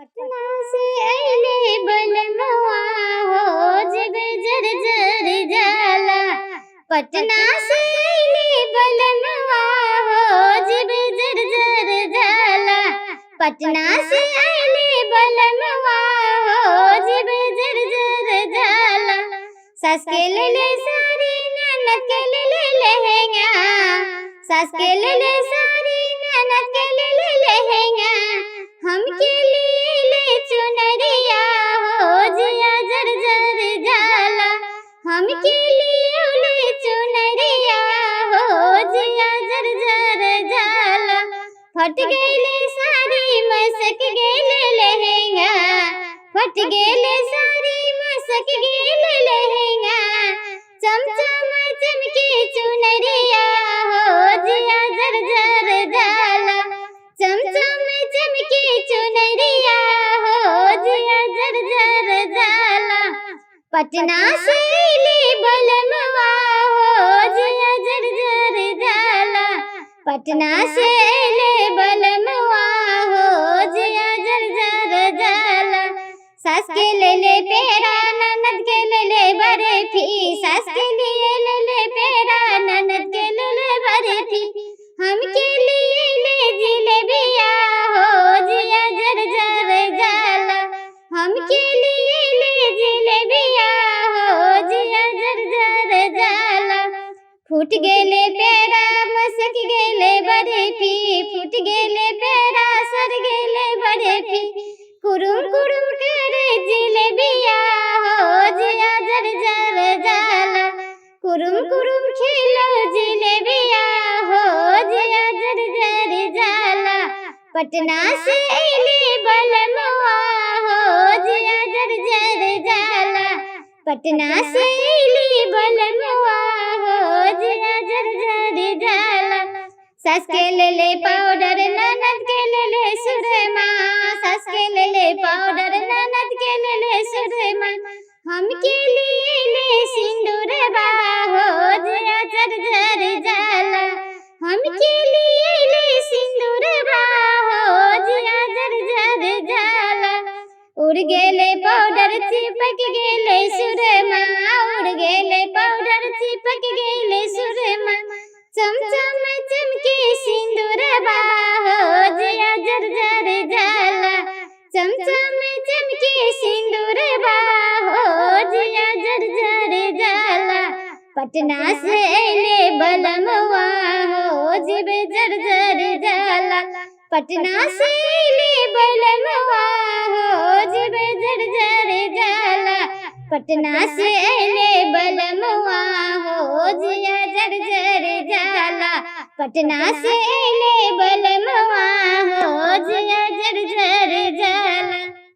पटना से अइले बलमुआ हो जिब जर जर जाला। पटना से अइले बलमुआ हो जिब जर जर जाला। पटना से अइले बलमुआ हो जिब जर जर जाला। सास के ले ले साड़ी, ननद के ले ले लहंगा। सास के ले ले साड़ी, ननद के ले ले लहंगा। हम के लिए ले चुनरिया हो जिया जर जर जाला। हम के लिए ले चुनरिया हो जिया जर जर जाला। फट गईले साड़ी, मसक गईले लहंगा। फट गईले साड़ी, मसक गईले लहंगा। चमचम चमके चुनरिया हो जिया जर जर जाला। चमचम चमके चुनरिया हो जिया जर जर जाला। पटना से अइले बलमुआ हो जिया जर जर जाला। पटना से अइले बलमुआ हो जिया जर जर जाला। सास के ले ले पेड़ा, ननद के ले ले बर्फी। सास के लिए ले ले पेड़ा, ननद के ले ले बर्फी। हम के लिए ले जिलेबिया हो जिया जर जर जाला। हम के लिए ले जिलेबिया हो जिया जर जर जाला। फूट गेले पेड़ा, मसक गेले बर्फी। फूट गेले पेड़ा, सर गेले बर्फी। कुरुम कुरुम करे जिलेबिया हो जिया जर जर जाला। कुरुम कुरुम खेलो जिलेबिया हो जिया जर जर जाला। पटना से अइले बलमुआ हो जिया जर जर जाला। पटना से अइले बलमुआ हो जिया जर जर जाला। सास के ले ले पाउडर, ननद के ले ले सुरमा। सास के ले ले पाउडर, ननद के ले ले सुरमा। हम के लिए ले सिंदूरबा हो जिया जर जर जाला। हम के लिए ले सिंदूरबा हो जिया जर जर जाला। उड़ गेले पाउडर, चिपक गेले सुरमा। उड़ गेले पाउडर, चिपक गेले सुरमा। चमचम चमके सिंदूरबा हो जिया जर जर जाला। चमचम चमके सिंदूरबा हो जिया जर जर जाला। पटना से अइले बलमुआ हो जिब जर जर जाला। पटना से अइले बलमुआ हो जिब जर जर जाला। पटना से अइले बलमुआ हो जिया जर जर जाला। पटना से अइले बल